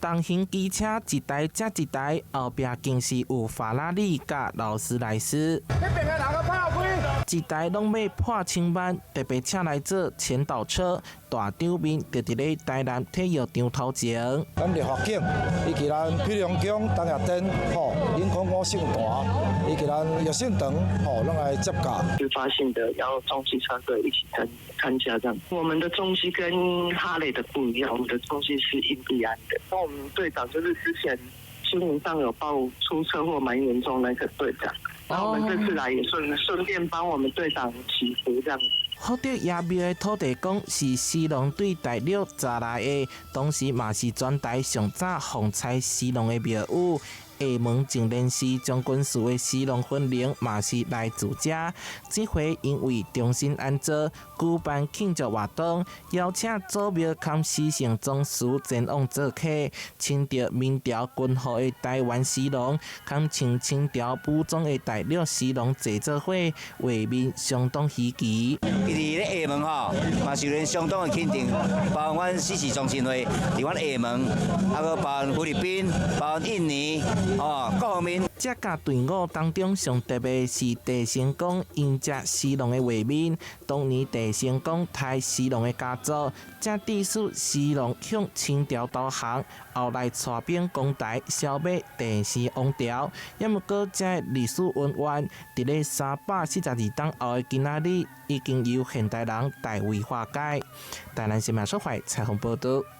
重型機車一台接一台，後壁更是有法拉利佮勞斯萊斯。一台攏欲破千萬，特別請來做前導車，大場面就佇咧台南體育場頭前。咱立法境以及咱庇隆宮、東亞燈、吼，林口五聖壇，以及咱藥聖堂，吼，攏來接駕。自發性的邀重機車隊一起參加這樣。我們的重機跟哈雷的不一樣，我們的重機是印第安的。那我們隊長就是之前新聞上有報出車禍蠻嚴重那個隊長。那我們這次來也順便幫我們隊長祈福這樣。福德爺廟的土地公是獅龍對大陸查來的，當時嘛是全台上早奉差獅龍的廟宇。廈門淨蓮寺將軍祠的獅龍分靈嘛是來自遮。這回因為重新安裝，舉辦慶祝活動，邀請祖廟兼獅城總司前往做客，穿著明朝軍服的台灣獅龍，兼穿清朝武裝的大陸獅龍坐做伙，畫面相當稀奇。伊佇咧廈門吼，嘛受人相當的肯定，包括阮獅子宗親會佇阮廈門，啊閣包括菲律賓，包括印尼，哦，各方面。這架隊伍當中上特別是鄭成功迎接獅龍的畫面。當年鄭成功刣獅龍的家族，才致使獅龍向清朝投降，後來帶兵攻台，消滅鄭氏王朝。也毋過，這歷史恩怨，佇咧342冬後的今仔日，已經由現代人代為化解。台南新聞說懷採訪報道。